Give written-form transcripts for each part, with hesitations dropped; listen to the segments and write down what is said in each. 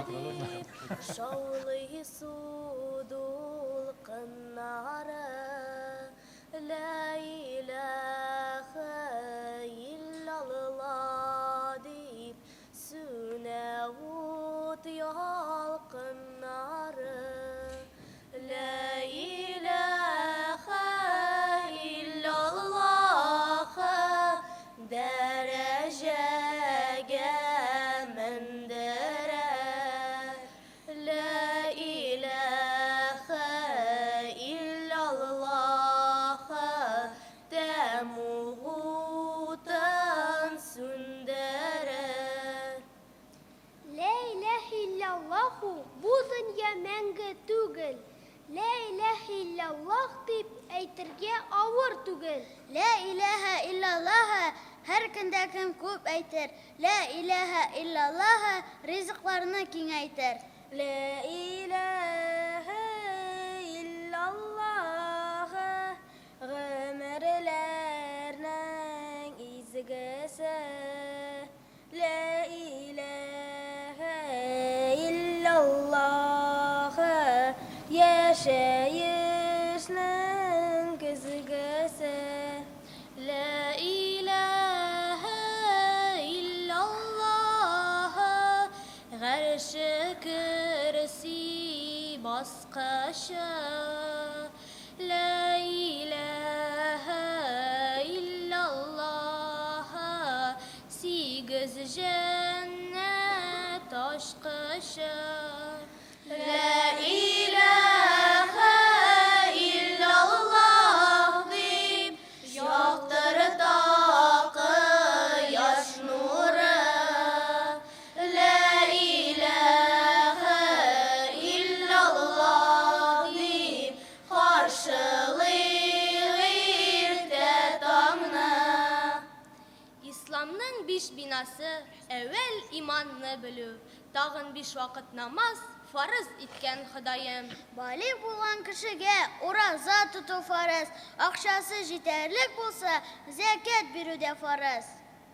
Дип шаулый су дулкыннары. Лә иләһә иллалла дип сүнә ут ялкыннары. Лә иләһә иллаллаһ дәрәҗәгә мендерә. Лә иләһә иллаллаһ тәмуг утын сүндерә. Лә иләһә илляллаһу, бу дөнья мәңге түгел. Лә иләһә илляллаһ дип әйтергә авыр түгел. Лә иләһә илляллаһ һәр көндә кем күп әйтер. Лә иләһә илляллаһ ризыкларны киңәйтер. Лә иләһә илляллаһ гомерләрнең изгесе. Лә иләһә илляллаһ яшәешнең көзгесе. Лә иләһә илляллаһ гарше көрси баскычы. Лә иләһә илляллаһ сигез җәннәт ачкычы. Лә иләһә илляллаһ дип яктырта кояш нуры. Лә иләһә илляллаһ дип каршылый иртә таңны. Исламның биш бинасы, әүвәл иманны белү, тагын биш вакыт намаз фарыз иткән Ходаем. Балигъ булган кешегә ураза тоту фарыз, акчасы җитәрлек булса, зәкят бирү дә фарыз.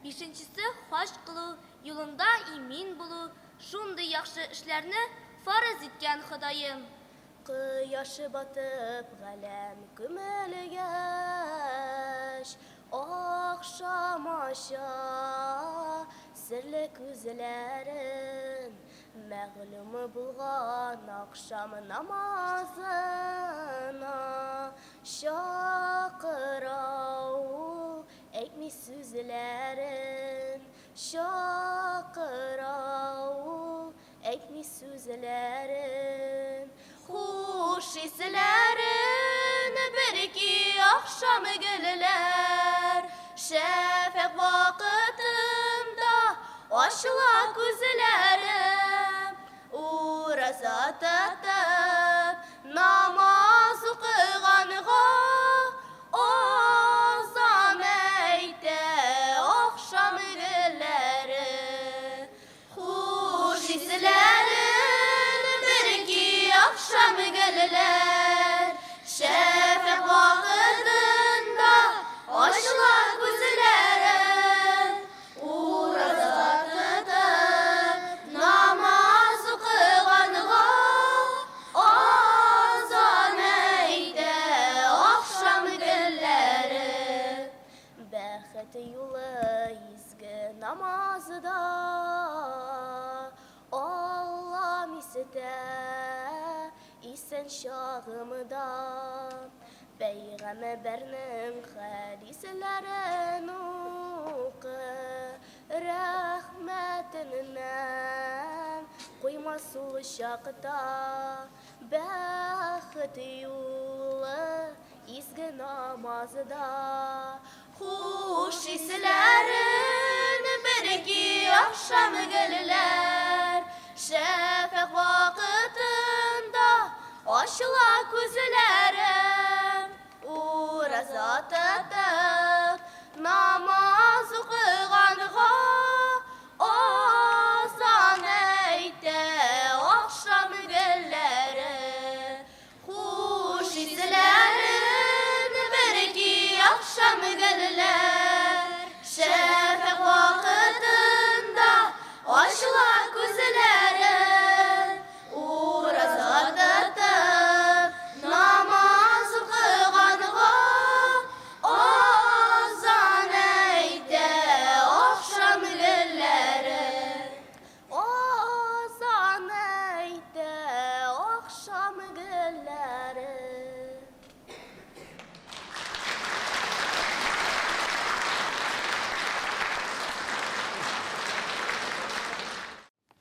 Бишенчесе, хаҗ кылу, юлында имин булу, шундый яхшы эшләрне фарыз иткән Ходаем. Кояш батып, галәм күмелгәч, Ахшам ача серле күзләрен. Мәгълүм булган ахшам намазына Чакыра ул, әйтми сүзләрен. Чакыра ул, Әйтми сүзләрен, хуш исләрен бер-ике ахшам гөлләр. Шәфәкъ вакытында ачыла күзләрем. Ураза тотып, намаз укыганга азан әйтә ахшам гөлләре. Хуш исләрен бер-ике ахшам гөлләр. Шәфәкъ вакытында ачыла күзләрем. Ураза тотып, намаз укыганга азан әйтә ахшам гөлләре. Бәхет юлы изге намазда Аллам исетә исән чагымда. Пәйгамбәрнең хәдисләрен укы, Рәхмәтеннән куймас ул чакта. Бәхет юлы изге намазда. Хуш исләрен бер-ике ахшам гөлләр. Шәфәкъ вакытында ачыла күзләрем. Ураза тотып, намаз укыганга азан әйтә ахшам гөлләре. Хуш исләрен бер-ике ахшам гөлләр. Шәфәкъ вакытында ачыла күзләрем.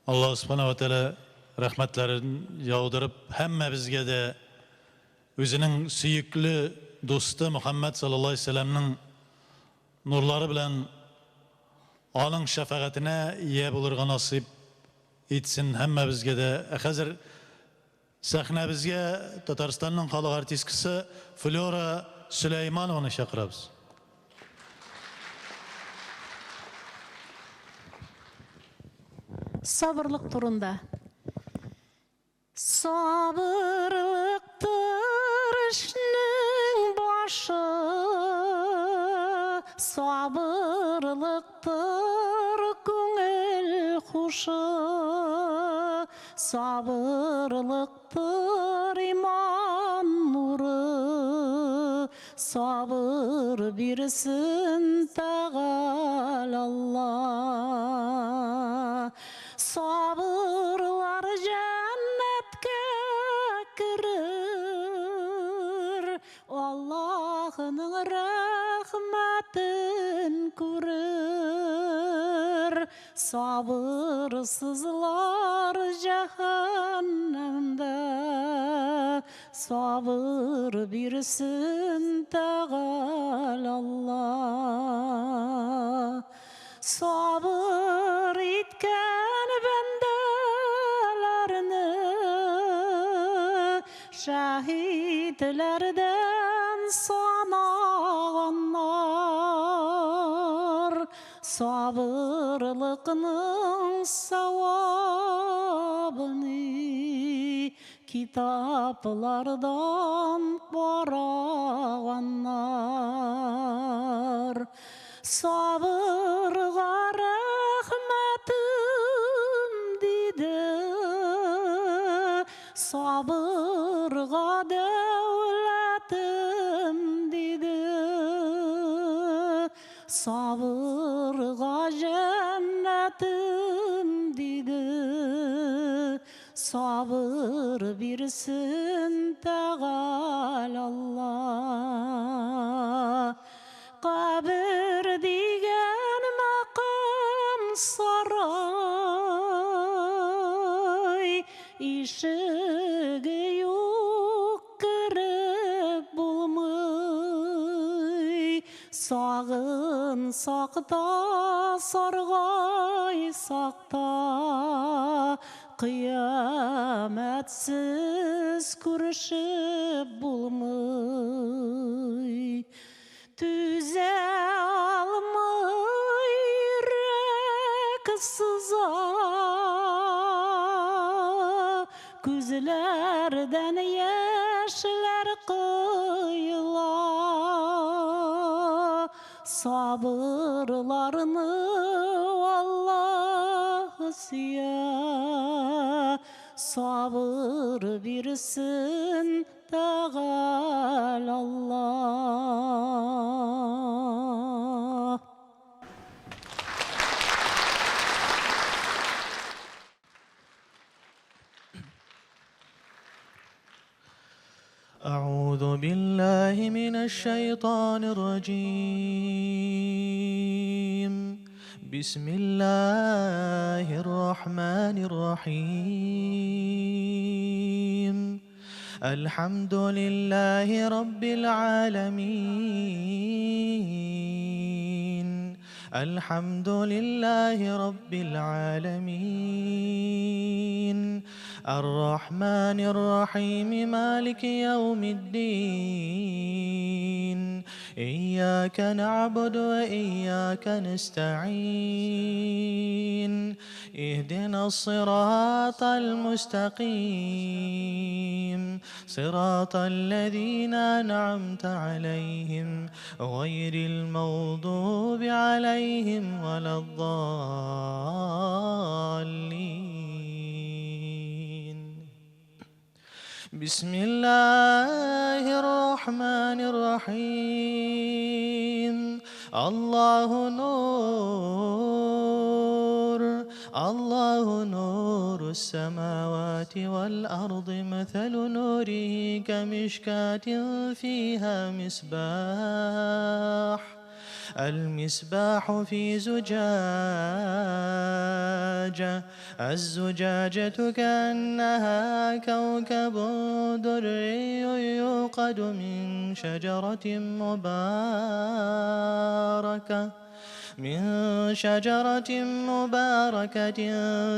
Аллаһ Субхана ва Тәгалә рәхмәтләрен яудырып, һәммәбезгә дә үзенең сөекле дусты Мөхәммәд саллаллаһу алейһи ва сәлләмнең нурлары белән аның шәфәгатенә ия булырга насыйп итсен һәммәбезгә дә. Ә хәзер сәхнәбезгә Татарстанның халык артисткасы Флера Сөләйманованы чакырабыз. Сабырлык турында. Сабырлыктыр эшнең башы, Сабырлыктыр күңел хушы, Сабырлыктыр иман нуры, Сабыр бирсен Тәгалә Алла. Сабырлар җәннәткә керер, Аллаһының рәхмәтен күрер. Сабырсызлар җәһәннәмдә, Сабыр бирсен Тәгалә Алла. Сабыр иткән бәндәләрне шәһитләрдән санаганнар. Сабырлыкның савабын китаплардан караганнар. Сабырга рәхмәтем диде, Сабырга дәүләтем диде, Сабырга җәннәтем диде. Сабыр бирсен Тәгалә Алла. Кабер дигән макам сарай, Ишеге юк, кереп булмый. Сагынсак та, саргайсак та, Кыямәтсез күрешеп булмый. Түзә алмый йөрәк сыза, Күзләрдән яшьләр коела. Сабырларны Аллаһ сөя, Сабыр бирсен Тәгалә Аллаһ. أعوذ بالله من الشيطان الرجيم. بسم الله الرحمن الرحيم. الحمد لله رب العالمين. الحمد لله رب العالمين. الرحمن الرحيم مالك يوم الدين. إياك نعبد وإياك نستعين. اهدنا الصراط المستقيم. صراط الذين أنعمت عليهم غير المغضوب عليهم ولا الضالين. بسم الله الرحمن الرحيم. الله نور، الله نور السماوات والأرض، مثل نوره كمشكاة فيها مصباح، المصباح في زجاجة الزجاجة كأنها كوكب دري يوقد من شجرة مباركة من شجرة مباركة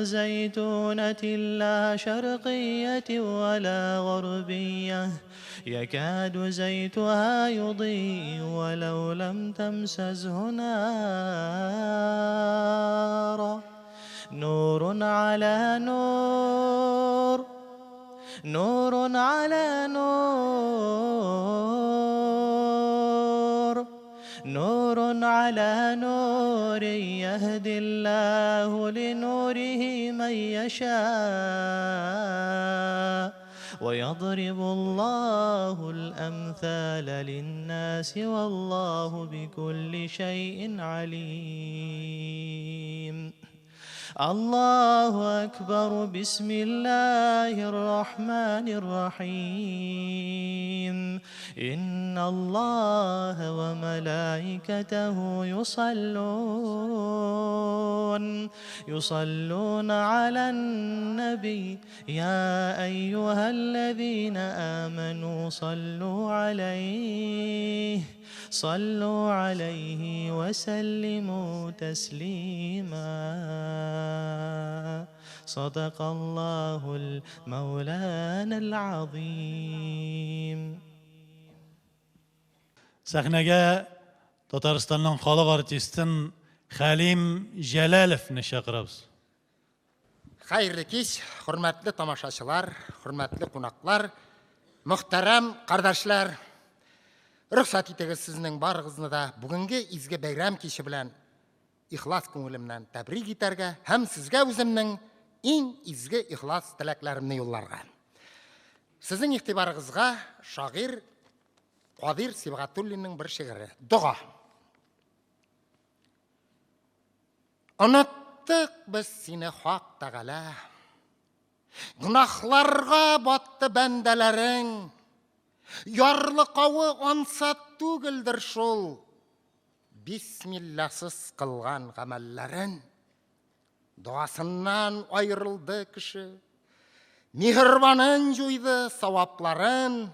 زيتونة لا شرقية ولا غربية يكاد زيتها يضيء ولو لم تمسسه نار نور على نور نور على نور نور على نور يهدي الله لنوره من يشاء ويضرب الله الأمثال للناس والله بكل شيء عليم. الله أكبر. بسم الله الرحمن الرحيم. إن الله وملائكته يصلون على النبي يا أيها الذين آمنوا صلوا عليه وسلموا تسليما. صدق الله المولانا العظيم. Сәхнәгә Татарстанның халык артистын Хәлим Җәләловны чакырабыз. Хәерле кич, хөрмәтле тамашачылар, хөрмәтле кунаклар, мөхтәрәм кардәшләр. Рөхсәт итегез сезнең барыгызны да бүгенге изге бәйрәм киче белән ихлас күңелемнән тәбрик итәргә һәм сезгә үземнең иң изге ихлас теләкләремне юлларга. Сезнең игътибарыгызга шагыйрь Кадир Сибгатуллинның бер шигыре. Дога. Оныттык без сине, Хак Тәгалә. Гөнаһларга батты бәндәләрең. Ярлыкавы ансат түгелдер шул. Бисмилласыз кылган гамәлләрен. Дуасыннан аерылды кеше. Миһербанын җуйды, савапларын.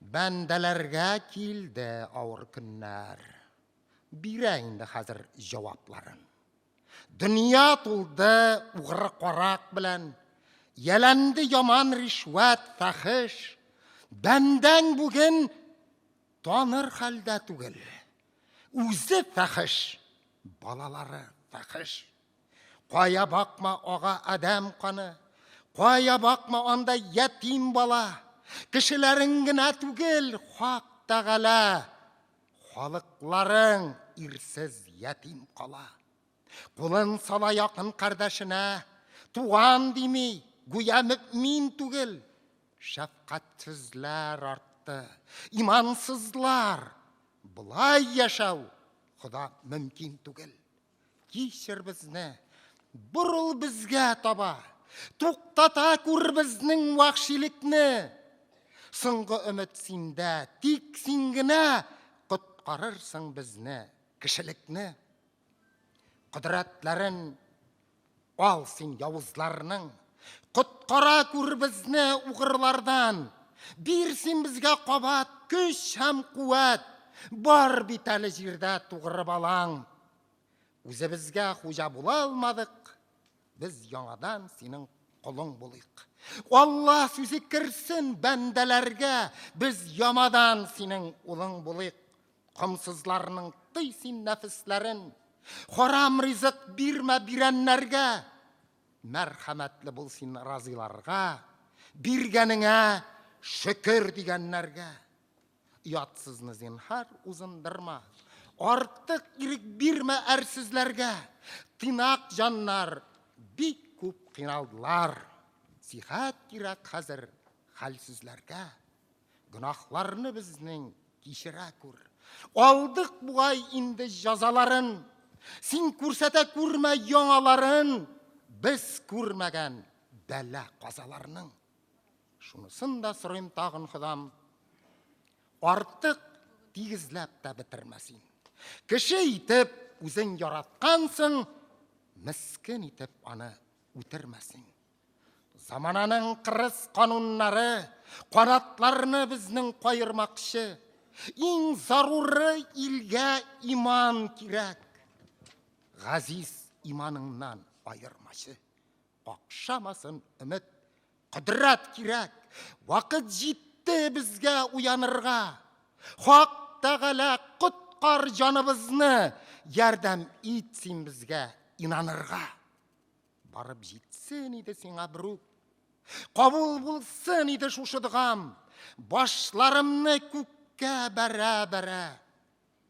Бәндәләргә килде авыр көннәр. Бирә инде хәзер җавапларын. Дөнья тулды угры карак белән. Яләнде яман ришвәт, фәхеш. Бәндәң бүген таныр хәлдә түгел. Үзе фәхеш, балалары фәхеш. Кая бакма ага адәм каны, кая бакма анда ятим бала. Кешеләрең генә түгел, Хак Тәгалә, халыкларың ирсез ятим кала. Кулын сала якын кардәшенә, туган дими, гүя мөмин түгел. Шәфкатьсезләр артты, имансызлар. Болай яшәү Хода мөмкин түгел. Кичер безне, борыл безгә таба. Туктата күр безнең вәхшилекне. Соңгы өмет синдә, тик син генә коткарырсың безне, кешелекне. Кодрәтләрен ал син явызларның. Коткара күр безне угрылардан. Бир син безгә кабат көч һәм куәт. Бар бит әле җирдә тугры балаң. Үзебезгә хуҗа була алмадык. Без яңадан синең колың булыйк. Алла сүзе керсен бәндәләргә, без яңадан синең улың булыйк. Комсызларның тый син нәфесләрен, харам ризык бирмә бирәннәргә. Мәрхәмәтле бул син разыйларга, биргәнеңә шөкер дигәннәргә. Оятсызны зинһар узындырма, артык ирек бирмә әрсезләргә. Тыйнак җаннар бик күп кыйналдылар. Сихәт кирәк хәзер хәлсезләргә. Гөнаһларны безнең кичерә күр. Алдык бугай инде җазаларын. Син күрсәтә күрмә яңаларын. Без күрмәгән бәла казаларның. Шунысын да сорыйм тагын, Ходам. Артык тигезләп тә бетермә син. Кеше итеп үзең яраткансың, мескен итеп аны үтермәсең. Замананың кырыс кануннары канатларны безнең каермакчы. Иң заруры илгә иман кирәк. Газиз иманыңнан аермачы. Какшамасын өмет, кодрәт кирәк. Вакыт җитте безгә уянырга. Хак Тәгалә коткар җаныбызны, ярдәм ит син безгә инанырга. Барып җитсен иде сиңа берүк. Кабул булсын иде шушы догам. Башларымны күккә бәрә-бәрә.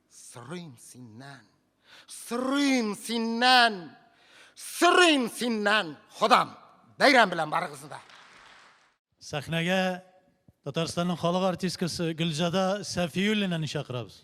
Сорыйм синнән, сорыйм синнән, сорыйм синнән, Ходам! Бәйрәм белән барыгызны да! Сәхнәгә Татарстанның халык артисткасы Гөлзада Сәфиуллинаны чакырабыз.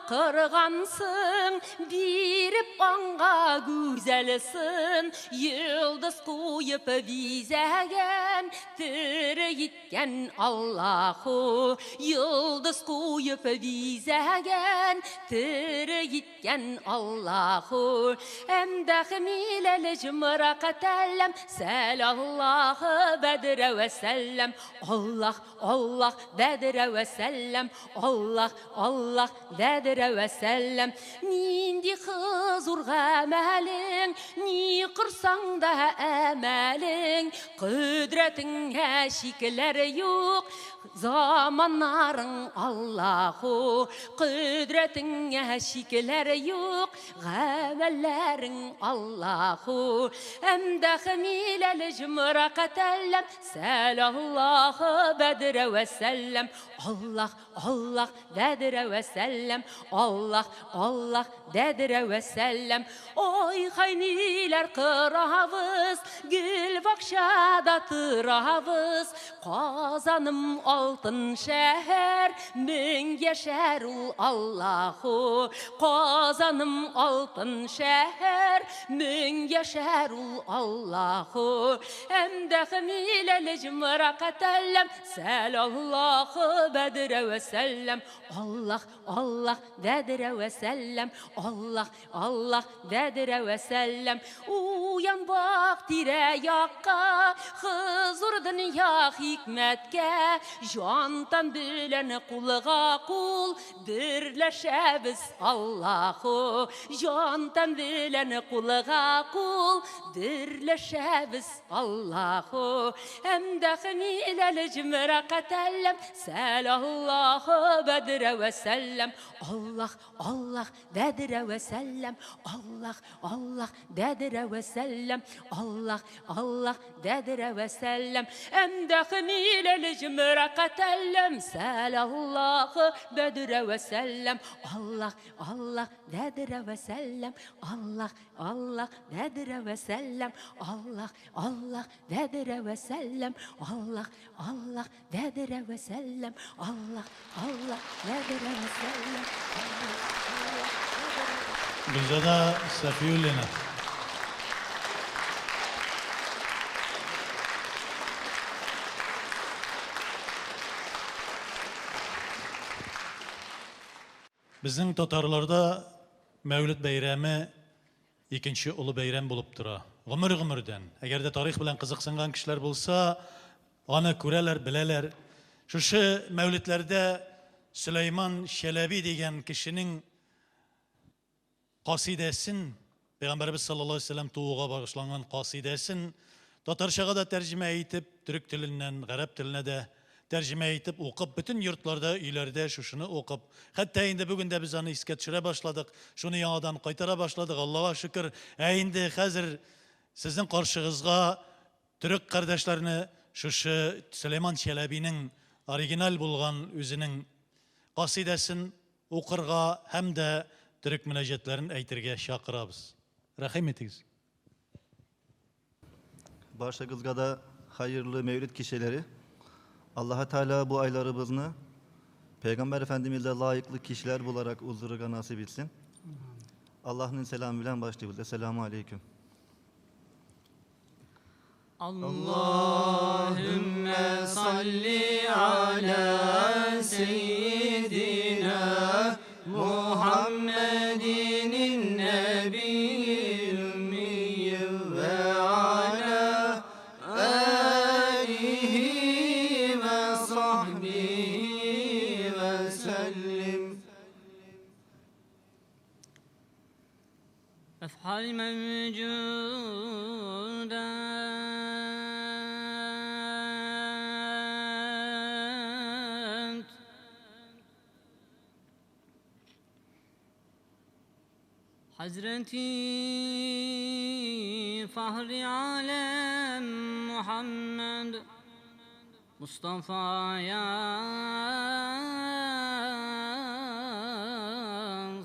кыргансың, биреп аңга гүзәлсен, йолдыз куеп бизәгән, тере иткән Аллаһу, йолдыз куеп бизәгән, тере иткән Аллаһу. Әмдәх миләл җымра катәлләм, сәл Аллаһу бәдрә вә сәлләм, Аллаһ, Аллаһ бәдрә вә сәлләм, Аллаһ, Аллаһ бәдрә вә сәлләм. Нинди хозур гамәлең, ни кырсаң да әмәлең, кодрәтеңә чикләр юк, заманнарың Аллаһу, кодрәтеңә чикләр юк, гамәлләрең Аллаһу. Әмдәх миләл җымра катәлләм, сәл Аллаһу бәдрә вә сәлләм, Аллаһ, Аллаһ бәдрә вә сәлләм, Аллаһ, Аллаһ бәдрә вә сәлләм. Ой, хайниләр кырабыз, гөл бакчада торабыз, Казаным алтын шәһәр, мең яшәр ул Аллаһу. Казаным алтын шәһәр, мең яшәр ул Аллаһу. Әмдәх миләл җымра катәлләм, сәл Аллаһу бәдрә вә сәлләм, Аллаһ, Аллаһ бәдрә вә сәлләм, Аллаһ, Аллаһ бәдрә вә сәлләм. Уян бак тирә якка, хозур дөнья хикмәткә, җан-тән белән кулга кул берләшәбез Аллаһу. Җан-тән белән кулга кул берләшәбез Аллаһу. Әмдәх миләл җымра катәлләм, сәл Аллаһу бәдрә вә сәлләм, Аллаһ, Аллаһ бәдрә вә сәлләм, Аллаһ, Аллаһ бәдрә вә сәлләм, Аллаһ, Аллаһ бәдрә вә сәлләм. Әмдәх миләл җымра катәлләм, сәл Аллаһу бәдрә вә сәлләм, Аллаһ, Аллаһ бәдрә вә сәлләм, Аллаһ, Аллаһ бәдрә вә сәлләм, Аллаһ, Аллаһ бәдрә вә сәлләм, Аллаһ, Аллаһ бәдрә вә сәлләм, Аллаһ, Аллаһ бәдрә вә сәлләм, Аллаһ, Аллаһ. Гөлзада Сафиуллина. Безнең татарларда Мәүлид бәйрәме икенче олы бәйрәм булып тора. Гомер-гомердән. Әгәр дә тарих белән кызыксынган кешеләр булса, аны күрәләр, беләләр. Шушы Мәүлидләрдә Сөләйман Чәләби дигән кешенең касидәсен, Пәйгамбәребез саллаллаһу алейһи вәсәлләм тууга багышланган касидәсен татарчага да тәрҗемә итеп, төрек теленнән гарәп теленә дә тәрҗемә итеп укып, бөтен йортларда, өйләрдә шушыны укып, хәтта инде бүген дә без аны искә төшерә башладык, шуны яңадан кайтара башладык, Аллага шөкер. Ә инде хәзер сезнең каршыгызга төрек кардәшләрне шушы Сөләйман Чәләбинең оригиналь булган үзенең касидәсен укырга һәм дә төрек мөнәҗәтләрен әйтергә чакырабыз. Рәхим итегез. Barşagızga da hayırlı mevlid kişileri. Allaha Teala bu aylarımızı Peygamber Efendimiz'e layıklı kişiler bularak uzdurga nasip etsin. Allah'ın selamı ile başlıyoruz. Esselamu Aleyküm. Allahümme salli ala seyyidina Muhammedin nebiyyil ümmiyyi ve ala alihi ve sahbihi ve sellim. Efhal mevcudat Hazreti Fahri Alem Muhammed Mustafa'ya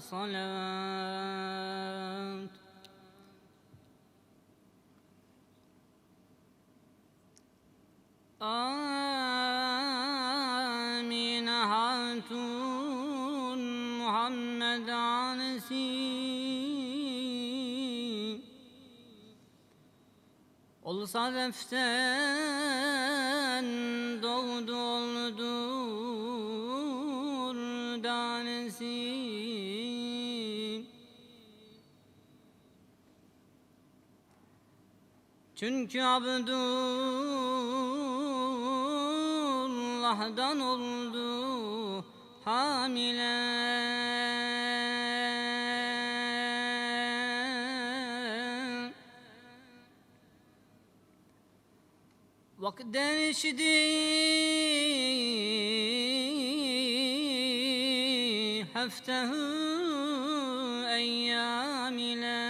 salat. Amin Hatun Muhammed danesi. Ol sadeften doğdu oldur danesi. Çünkü Abdullah'dan oldu hamile. Vakt derişdi heftehu eyyam ile.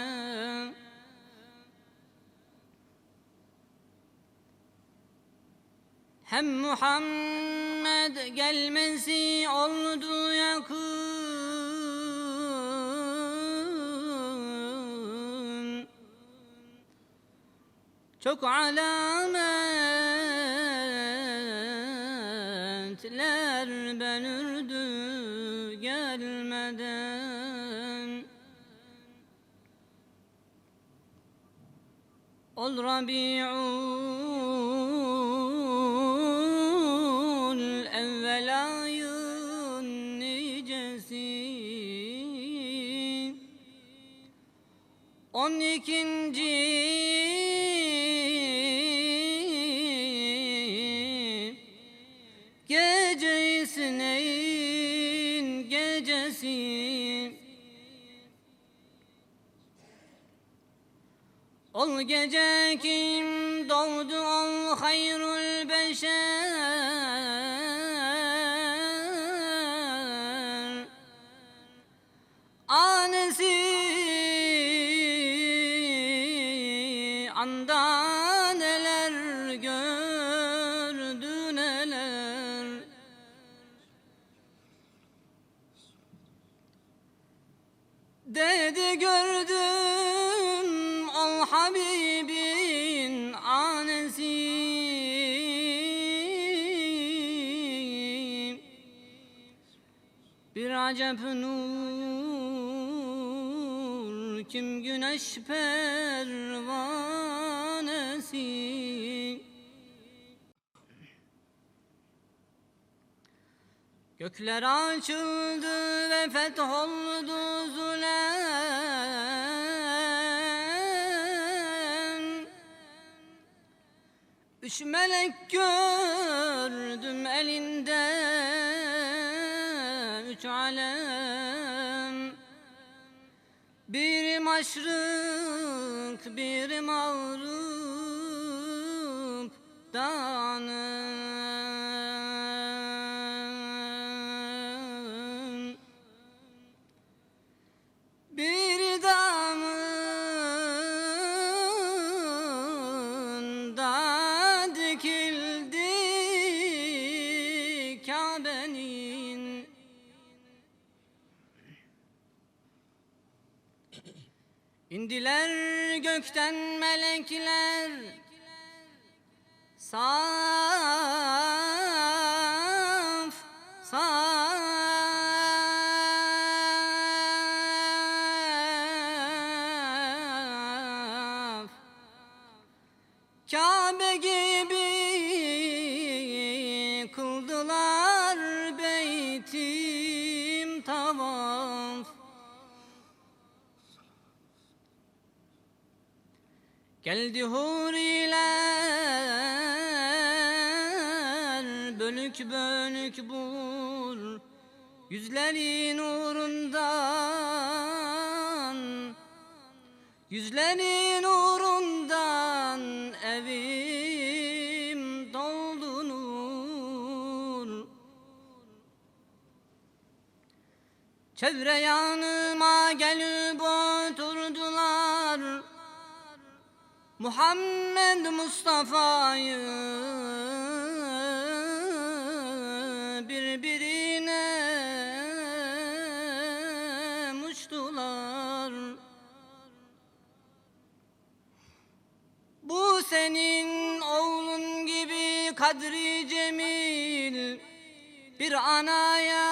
Hem Muhammed gelmesi oldu yakın. Çok alametler belürdü gelmeden. Ol Rabi'ul evvel ayın nicesi, 12. gece isneyn gecesi. Ol gece kim doğdu ol hayrul beşer. Anesi anda neler gördü neler. Dedi gördüm ol Habibin anesi. Bir acep nur kim güneş pervanesi. Gökler açıldı ve fetholdu zulem. Üç melek gördüm elinde üç alem. Biri maşrık, biri mağrip danım. Biri damında dikildi Kabe'nin. İndiler gökten melekler, saf saf Kabe gibi kıldılar beytim tavaf. Geldi huriler bölük bölük bur yüzleri nurundan, yüzleri nurundan evim doldu nur. Çevre yanıma gelip oturdular, Muhammed Mustafa'yı birbirine muştular. Bu senin oğlun gibi kadri cemil bir anaya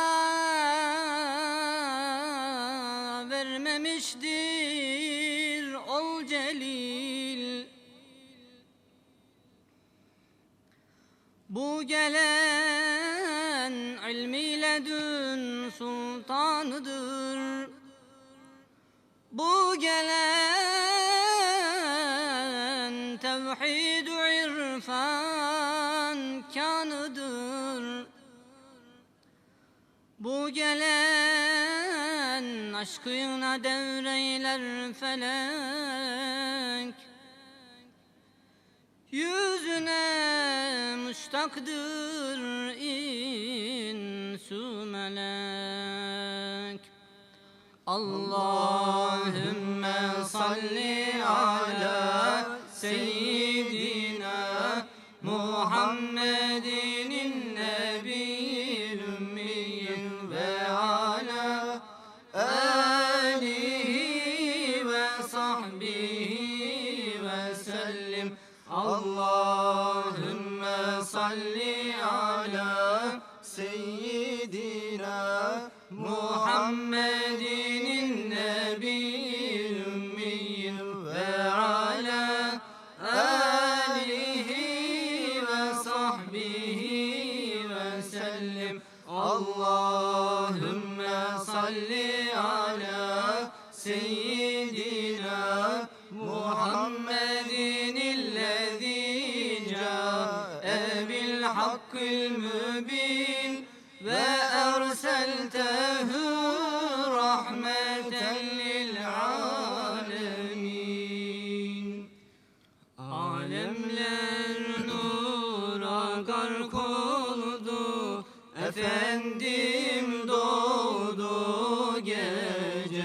Bu gelen ilmiyle dün sultanıdır. Bu gelen tevhid-ü irfan kanıdır. Bu gelen aşkına devreyler felek. Yüzüne müştakdır insü melek. Allahümme salli ala seyyidina Muhammedin nebiyyil ümmiyyin ve ala alihi ve sahbihi ve sellim. Allahümme salli ala seyyidina Muhammedin nebiyyil ümmiyyin ve ala alihi ve sahbihi ve sellim. Allahümme salli ala seyyidina Muhammedin illezî câe bil hakkil mübîn ve erseltehu rahmeten lil âlemin. Alemler nura gark oldu, efendim doğdu gece.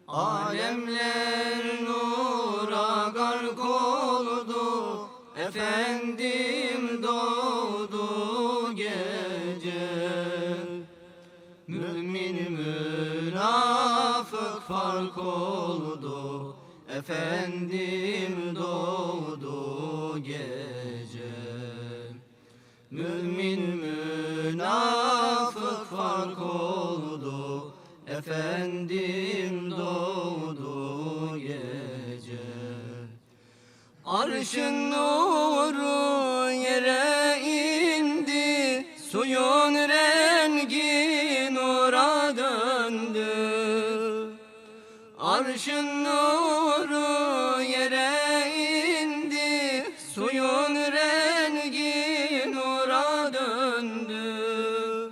Alemler nura gark oldu, efendim doğdu gece. Mümin münafık fark oldu, efendim doğdu gece. Mümin münafık fark oldu, efendim doğdu gece. Arşın nuru yere indi, suyun rengi nura döndü. Arşın nuru yere indi, suyun rengi nura döndü.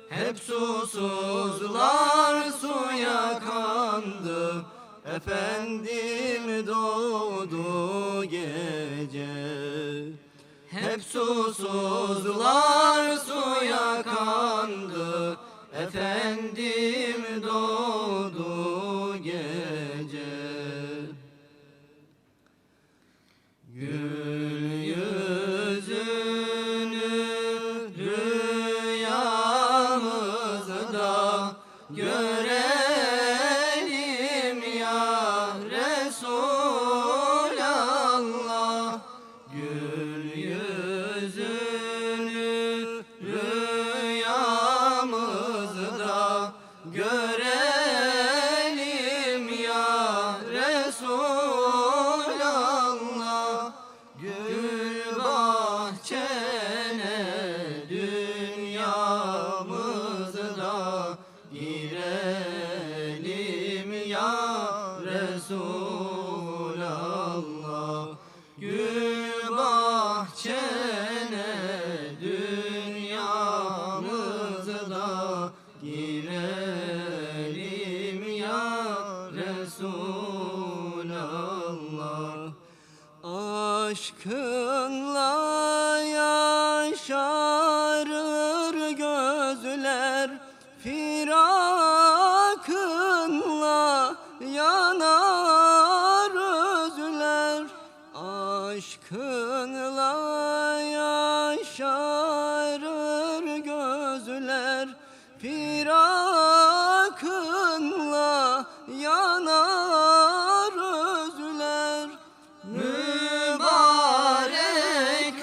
Hep susuzlar suya kandı, efendim doğdu gece. Hep susuzlar suya kandı, efendim doğdu gece. Gül yüzünü rüyamızda görelim ya Resulallah. Gül yüzünü rüyamızda görelim ya Resulallah. Gül bahçene dünyamızda girelim ya Resulallah. Gül bahçene dünyamızda girelim ya Resulallah. Aşkınla yaşarır gözler, firakınla yanar özler. Aşkınla yaşarır gözler, firakınla yanar özler. Mübarek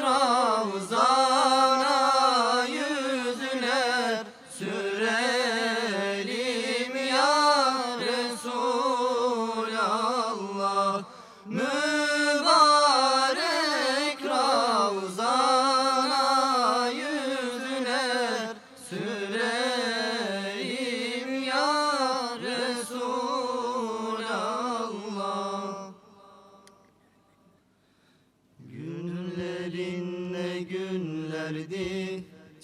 Ravzana yüzler sürelim ya Resulallah. Mübarek Ravzana Günlerin ne günlerdi,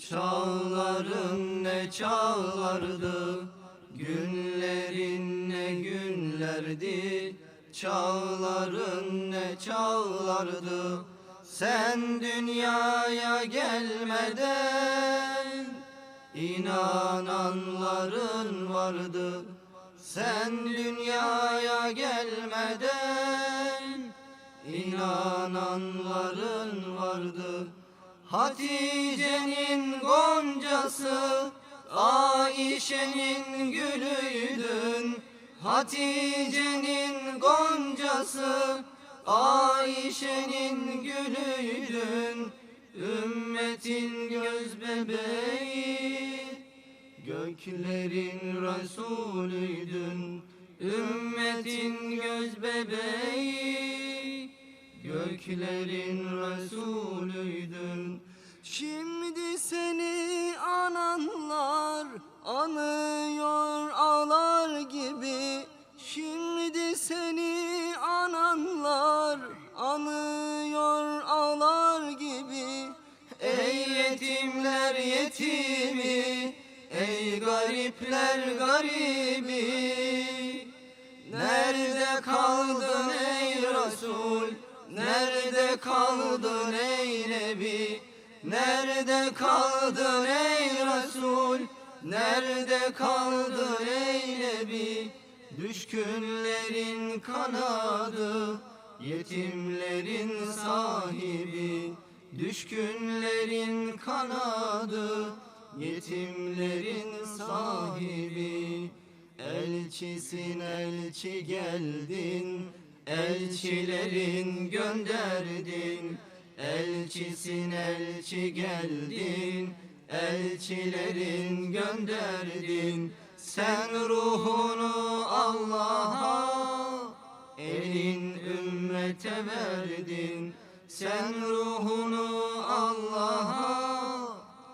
çağların ne çağlardı. Günlerin ne günlerdi, çağların ne çağlardı. Sen dünyaya gelmeden inananların vardı. Sen dünyaya gelmeden inananların vardı. Hatice'nin goncası, Ayşe'nin gülüydün. Hatice'nin goncası, Ayşe'nin gülüydün. Ümmetin göz bebeği, göklerin Resulüydün. Ümmetin göz bebeği, göklerin Resulüydün. Şimdi seni ananlar anıyor ağlar gibi. Şimdi seni ananlar anıyor ağlar gibi. Ey yetimler yetimi, ey garipler garibi. Nerede kaldın ey Resul? Nerede kaldın ey Nebi? Nerede kaldın ey Resul? Nerede kaldın ey Nebi? Düşkünlerin kanadı, yetimlerin sahibi. Düşkünlerin kanadı, yetimlerin sahibi. Elçisin elçi geldin, elçilerin gönderdin. Elçisin elçi geldin, elçilerin gönderdin. Sen ruhunu Allah'a, elin ümmete verdin. Sen ruhunu Allah'a,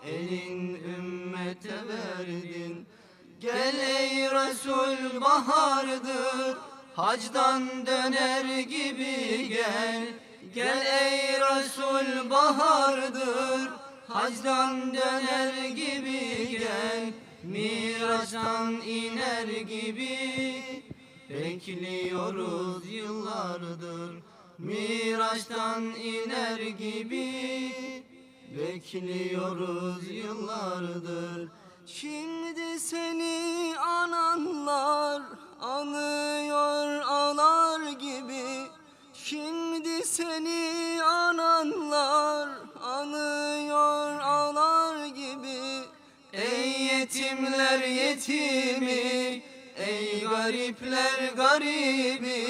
elin ümmete verdin. Gel ey Resul bahardır, hacdan döner gibi gel. Gel ey Resul bahardır, hacdan döner gibi gel. Miraçtan iner gibi bekliyoruz yıllardır. Miraçtan iner gibi bekliyoruz yıllardır. Şimdi seni ananlar anıyor ağlar gibi. Şimdi seni ananlar anıyor ağlar gibi. Ey yetimler yetimi, ey garipler garibi.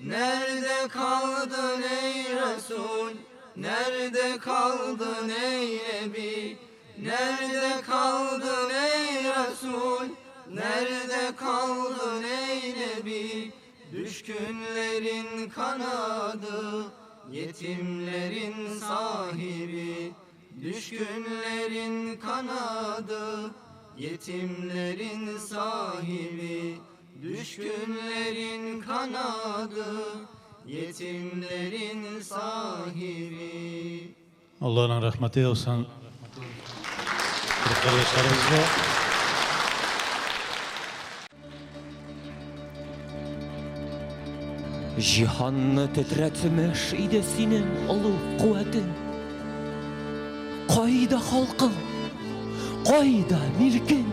Nerede kaldın ey Resul? Nerede kaldın ey Nebi? Nerede kaldın ey Resul? Nerede kaldın ey Nebi? Düşkünlerin kanadı, yetimlerin sahibi. Düşkünlerin kanadı, yetimlerin sahibi. Düşkünlerin kanadı, yetimlerin sahibi. Allah'ın rahmeti olsun. Kardeşlerimizle. Җиһанны тетрәтмеш иде синең олуг куәтең. Кайда халкың? Кайда милкең?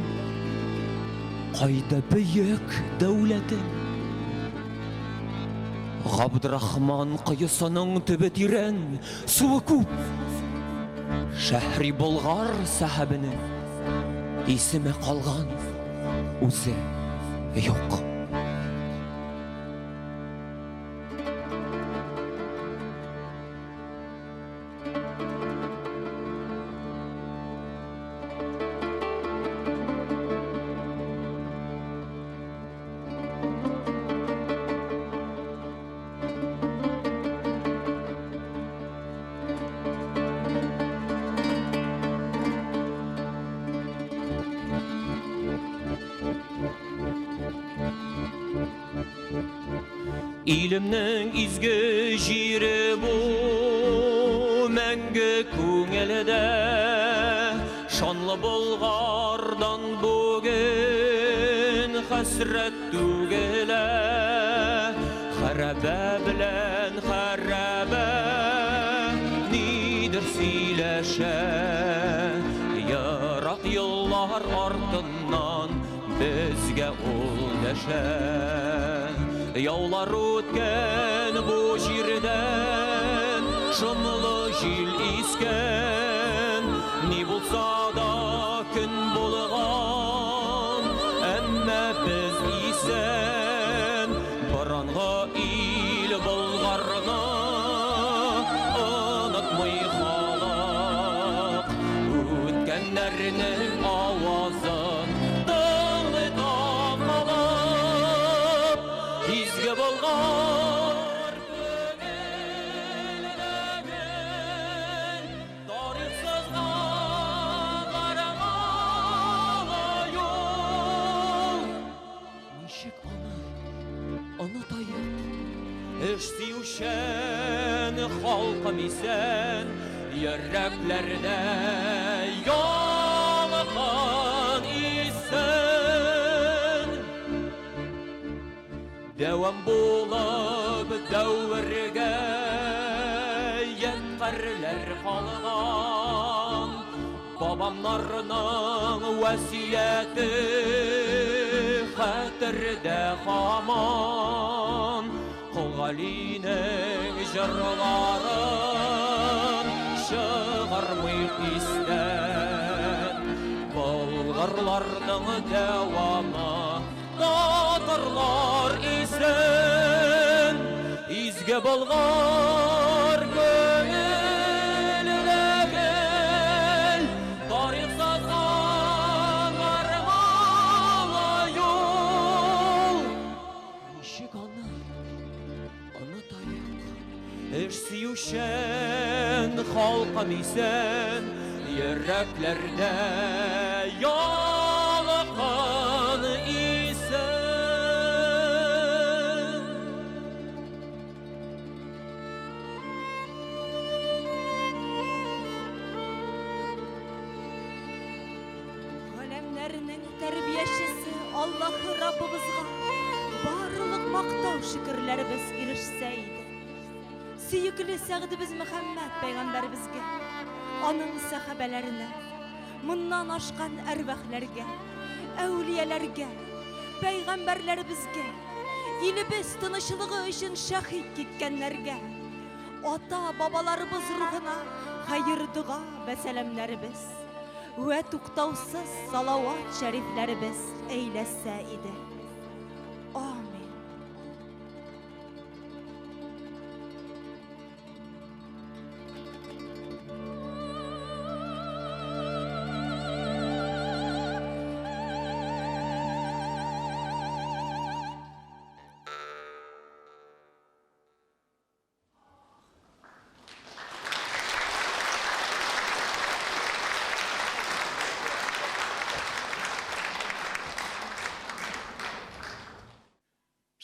Кайда бөек дәүләтең? Габдрахман коесының төбе тирән, суы күп. Шәһри Болгар сәхабенең исеме калган, үзе юк. Илемнең изге җире бу. Мәңге күңелдә Шанлы Болгардан бүген хәсрәт түгелә Хәрабә белән хәрабә нидер сөйләшә Ерак еллар артыннан безгә ул дәшә Яулар үткән бу җирдән шомлы җил искән Ни булса да көн булган әмма без исән Борынгы ил Болгарны онытмый халык Үткәннәрнең авазын тыңлый таң калып Изге Болгар күңелдәге тарих сызган караңгы юл Ничек аны онытаек Эш сөючән халкым исән Йөрәкләрдә ялкын исән Дәвам булып дәвергә ядкарьләр калган Бабамнарның васыяте хәтердә һаман Кол Галинең җырларын чыгармыйк истән Болгарларның дәвамы татарлар исән Изге Болгар күңелдә гел тарих сазган армалы юл Ничек аны онытаек Эш сөючән халкым исән Йөрәкләрдә ялкын исән Галәмнәрнең тәрбиячесе Аллаһы Раббыбызга барлык мактау шөкерләребез ирешсә иде. Сөекле Сәгъдебез Мөхәммәд пәйгамбәребезгә, аның сәхабәләренә, моннан ашкан әрвахләргә, әүлияләргә, пәйгамбәрләребезгә, илебез тынычлыгы өчен шәһид киткәннәргә, ата-бабаларыбыз рухына хәер-дога вә сәламнәребез вә туктаусыз салават шәрифләребез әйләсә иде. Амин.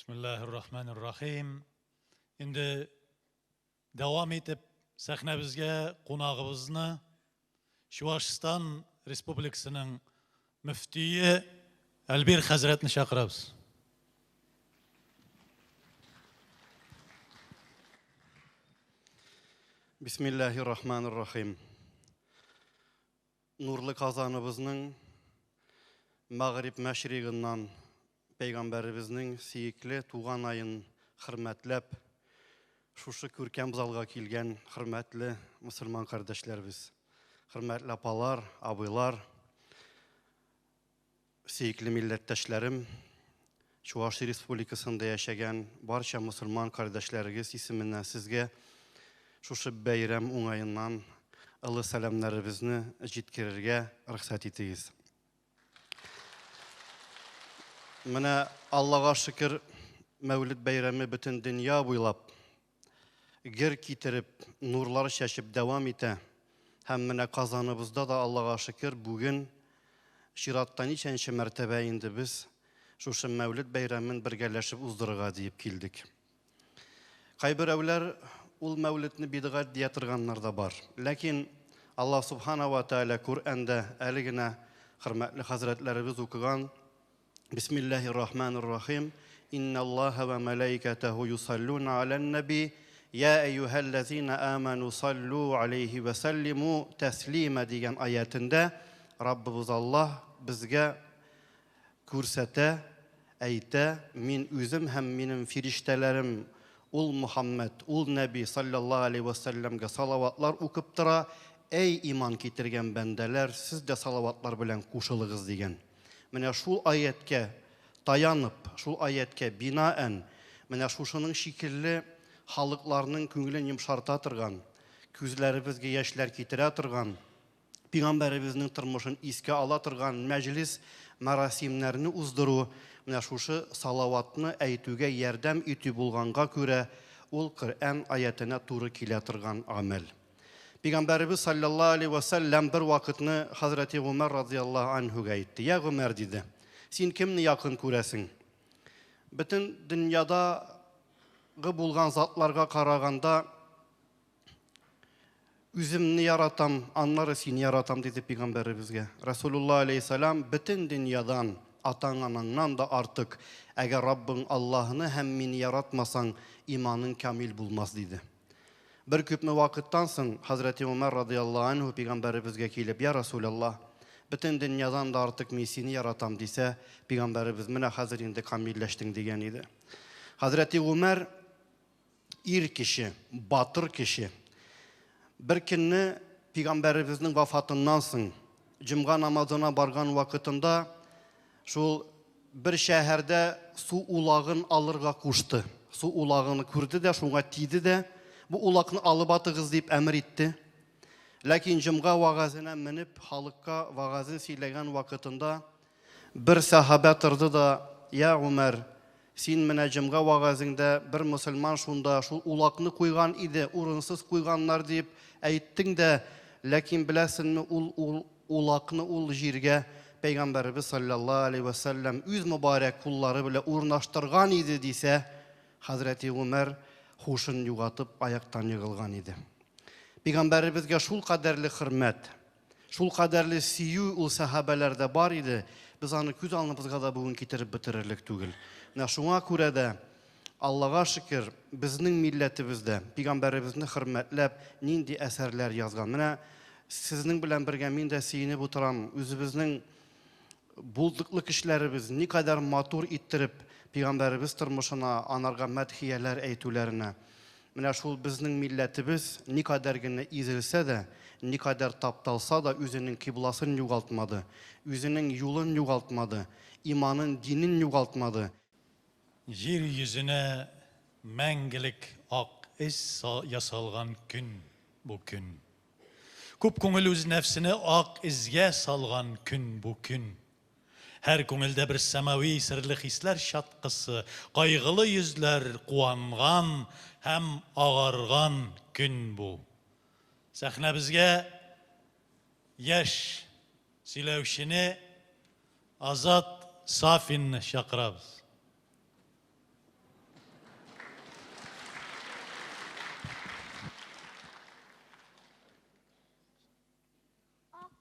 Бисмиллахир-рахманир-рахим. Инде дәвам итеп сәхнәбезгә кунагыбызны Чуашстан Республикасының мөфтие Әлбир хәзрәтне чакырабыз. Бисмиллахир-рахманир-рахим. Нурлы Казаныбызның мәгъриб мәшригыннан пәйгамбәребезнең сөекле туган аен хөрмәтләп, шушы күркәм залга килгән хөрмәтле мөселман кардәшләребез, хөрмәтле апалар, абыйлар, сөекле милләттәшләрем, Чуаш Республикасында яшәгән барча мөселман кардәшләрегез исеменнән сезгә шушы бәйрәм уңаеннан ылы сәламнәребезне җиткерергә рөхсәт итегез. Менә Аллага шөкер, Мәүлид бәйрәме бөтен дөнья буйлап гер китереп, нурлар чәчеп дәвам итә. Һәм менә Казаныбызда да Аллага шөкер, бүген чиратта ничәнче мәртәбә инде без шушы Мәүлид бәйрәмен бергәләшеп уздырырга диеп килдек. Кайберәүләр ул мәүлетне бидгать дия торганнар да бар. Ләкин Аллаһ Субхана ва Тааля Коръәндә әле генә хөрмәтле хәзрәтләребез укыган Бисмиллаһир Рахманир Рахим Инналлаһа ва малаикатаху юсаллуна алан наби Я әйюһәлләзина аману саллу алейхи ва саллиму таслима дигән аятендә Раббыбыз Аллаһ безгә күрсәтә, әйтә, мин үзем һәм минем фириштәләрем ул Мухаммед, ул Нәби саллаллаһу алейхи ва сәлләмгә салаватлар укып тора, әй иман китергән бәндәләр, сез дә салаватлар белән кушылыгыз дигән. Менә шул аяткә таянып, шул аяткә бинаән, менә шушының шикелле халыкларның күңелен йомшарта торган, күзләребезгә яшьләр китерә торган, Пәйгамбәребезнең тормышын искә ала торган мәҗлис мәрасимнәрне уздыру, менә шушы салаватны әйтүгә ярдәм итү булганга күрә, ул Коръән аятына туры килә торган гамәл. Пәйгамбәребез саллаллаһу алейһи ва сәлләм бер вакытны хәзрәти Гомәр радияллаһу анһуга әйтте: "Я Гомәр, диде, син кемне якын күрәсең? Бөтен дөньядагы булган затларга караганда үземне яратам, аннары сине яратам, диде пәйгамбәребезгә. Расулулла алейһиссалам бөтен дөньядан, атаң-анаңнан да артык, әгәр Раббың Аллаһны һәм мине яратмасаң, иманың камил булмас, диде. Бер күпме вакыттан соң хәзрәти Умар радияллаһу анһу пәйгамбәребезгә килеп, "Я Расулаллаһ, бөтен дөньядан да артык мин сине яратам", дисә, пәйгамбәребез, "Менә хәзер инде камилләштең" дигән иде. Хәзрәти Умар ир кеше, батыр кеше. Бер көнне пәйгамбәребезнең вафатыннан соң җомга намазына барган вакытында шул бер шәһәрдә су улагын алырга кушты. Су улагын күрде дә, шуңа тиде дә, бу улакны алып атыгыз дип әмер итте. Ләкин җомга вагазына менеп, халыкка вагазын сөйләгән вакытында бер сахабә торды да, "Я Умар, син менә җомга вагазыңда бер мөселман шунда шул улакны куйган иде, урынсыз куйганнар дип әйттең дә, ләкин беләсеңме, ул ул улакны ул җиргә Пәйгамбәребез саллаллаһу алейһи ва сәлләм үз мөбарәк куллары белән урнаштырган иде дисә, хәзрәти Умар хушын югатып аяктан егылган иде. Пәйгамбәребезгә шул кадәрле хөрмәт, шул кадәрле сөю ул сәхабәләрдә бар иде, без аны күз алдыбызга да бүген китереп бетерерлек түгел. Менә шуңа күрә дә Аллага шөкер, безнең милләтебездә пәйгамбәребезне хөрмәтләп нинди әсәрләр язган. Менә сезнең белән бергә мин дә сөенеп утырам. Үзебезнең булдыклы кешеләребез никадәр матур иттереп пәйгамбәребез тормышына анарга мәдхияләр әйтүләренә. Менә шул безнең милләтебез никадәр генә изелсә дә, никадәр тапталса да үзенең кыйбласын югалтмады, үзенең юлын югалтмады, иманын, динен югалтмады. Җир йөзенә мәңгелек ак эз ясалган көн бу көн. Күп күңел үз нәфсене ак эзгә салган көн бу көн. Һәр күңелдә бер сәмави серле хисләр чаткысы, кайгылы йөзләр куанган һәм агарган көн бу. Сәхнәбезгә яшь сөйләүчене Азат Сафинны чакырабыз.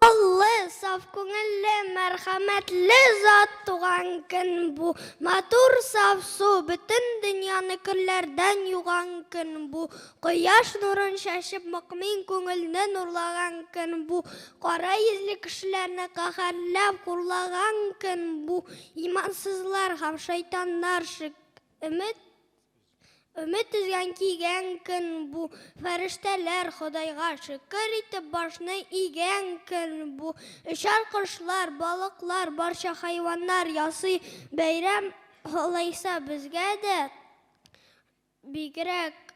Акыллы, саф күңелле, мәрхәмәтле зат туган көн бу. Матур саф су, бөтен дөньяны керләрдән юган көн бу. Кояш нурын чәчеп, мөкмин күңелне нурлаган көн бу. Кара йөзле кешеләрне каһәрләп хурлаган көн бу. Имансызлар һәм шайтаннар шик өмет өмет өзгән кигән көн бу. Фәрештәләр Ходайга шөкер итеп башны игән көн бу. Очар кошлар, балыклар, барча хайваннар ясый бәйрәм, алайса безгә дә Бигрәк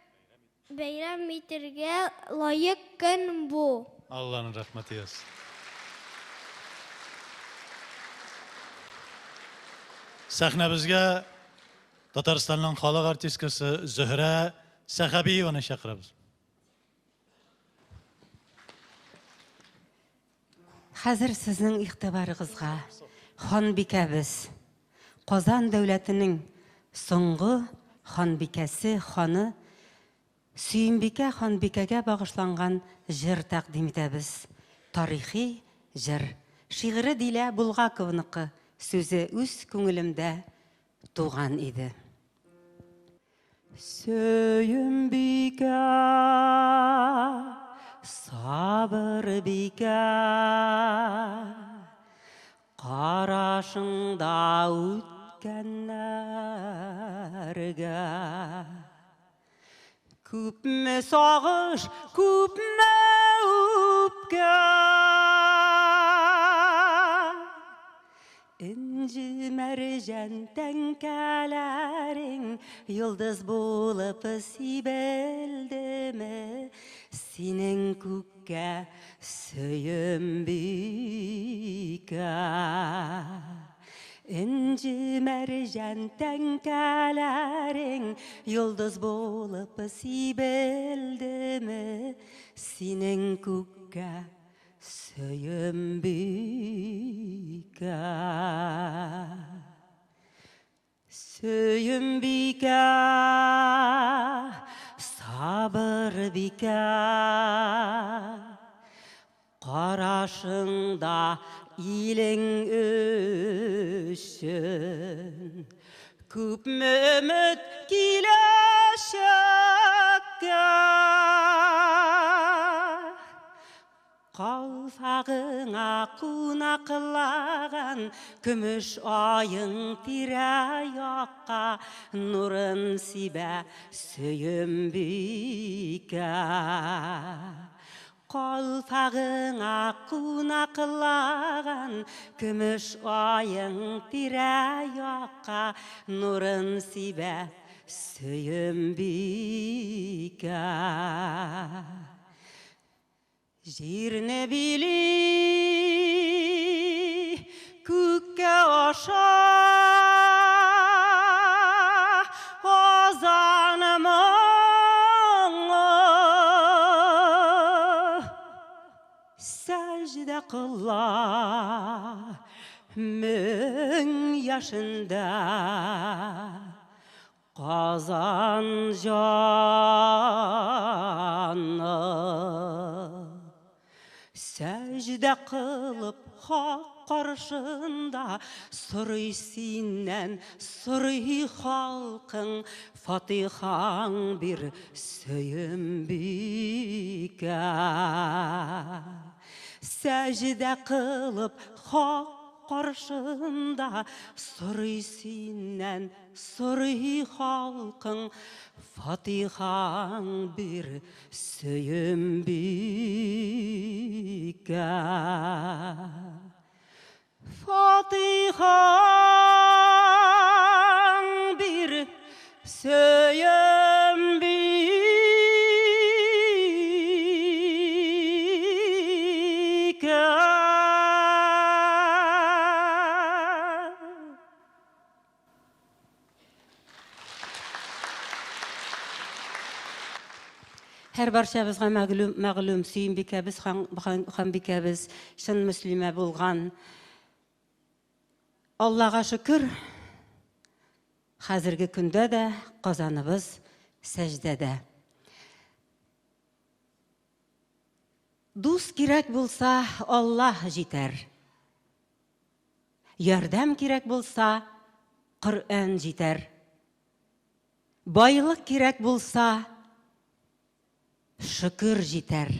бәйрәм итергә лаек көн бу. Алланың рәхмәте язсын. Сәхнәбезгә Татарстанның халык артисткасы Зөһрә Сәхәбиеваны чакырабыз. Хәзер сезнең игътибарыгызга ханбикәбез, Казан дәүләтенең соңгы ханбикәсе, ханы Сөембикә ханбикәгә багышланган җыр тәкъдим итәбез. Тарихи җыр. Шигыре Дилә Булгакованыкы, сүзе үз күңелемдә туган иде. Сөембикә, сабыр бикә, Карашыңда үткәннәргә Күпме сагыш, күпме үпкә. Энҗе мәрҗән тәңкәләрең Йолдыз булып сибелдеме Синең күккә Сөембикә. Энҗе мәрҗән тәңкәләрең Йолдыз булып сибелдеме Синең күккә Сөембикә. Сөембикә, сабыр бикә, Карашыңда илең өчен Күпме өмет киләчәккә. Калфагыңа кунаклаган көмеш аең тирә-якка нурын сибә, Сөембикә. Калфагыңа кунаклаган көмеш аең тирә-якка нурын сибә, Сөембикә. Җирне били, күккә аша азан моңы. Сәҗдә кыла мең яшендә Казан җаны. Сәҗдә кылып Хак каршында Сорый синнән, сорый халкың, Фатихаң бир, Сөембикә. Сәҗдә кылып Хак каршында Сорый синнән, Сорый халкың, фатихаң бир, Сөембикә. Фатихаң бир, Сөембикә. Һәр барчабызга мәгълүм, мәгълүм Сөембикәбез хан, хан, ханбикәбез чын мөслимә булган. Аллага шөкер, хәзерге көндә дә Казаныбыз сәҗдәдә. Дус кирәк булса, Аллаһ җитәр. Ярдәм кирәк булса, Коръән җитәр. Байлык кирәк булса, шөкер җитәр,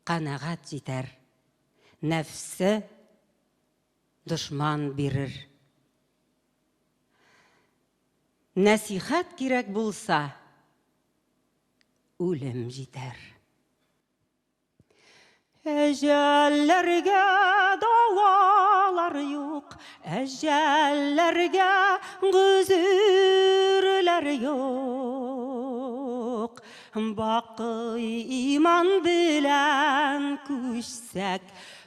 канәгать җитәр. Нәфсе дошман бирер. Нәсихәт кирәк булса, үлем җитәр. Әҗәлләргә дәвалар юк, әҗәлләргә гозерләр юк. Бакый иман белән күчсәк,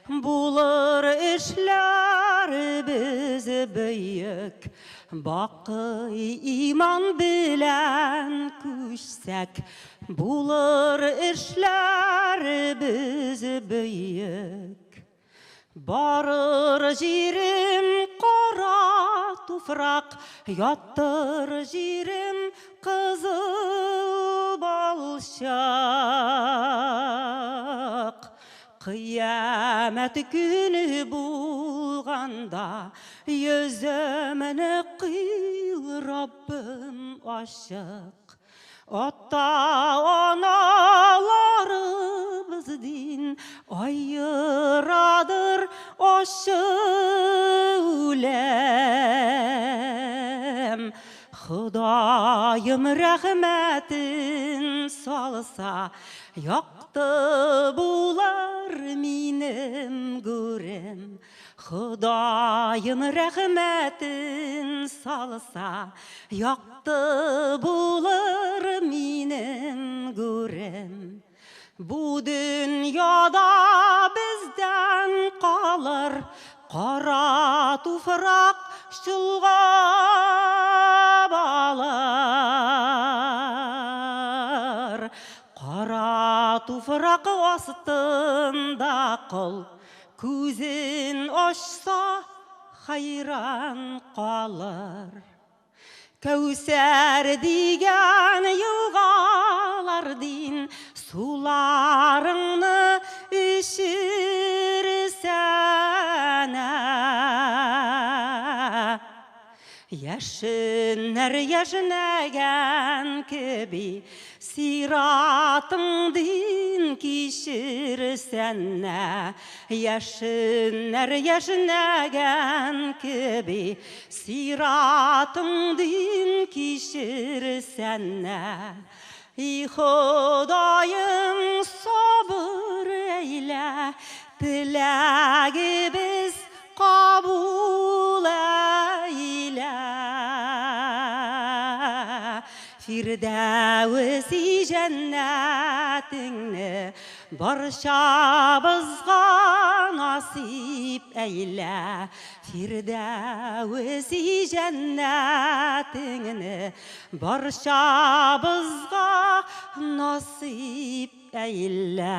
булыр эшләребез бөек. Бакый иман белән күчсәк, Булыр эшләребез бөек. Барыр җирем кара туфрак, Яттыр җирем кызыл балак. балчык. Кыямәт көне булганда йөземне кыйл, Раббым, ачык. Ата-аналарыбыз дин аерадыр ачы үлем. Ходаем рәхмәтен салса, якты булыр минем гүрем. Ходаем рәхмәтен салса, якты булыр минем гүрем. Бу дөньяда бездән калыр кара туфрак чолгап алыр. Кара туфрак астында кол күзен ачса хайран калыр. Кәүсәр дигән елгалар дин суларыңны эчерсәнә. Яшеннәр яшенәгән кеби сиратың дин кичерсәнә. Яшеннәр яшенәгән кеби сиратың дин кичерсәнә. И Ходаем, сабыр әйлә, теләгебез кабул әйлә. Фирдәвеси җәннәтеңне барчабызга насип әйлә. Фирдәвеси җәннәтеңне барчабызга насип әйлә.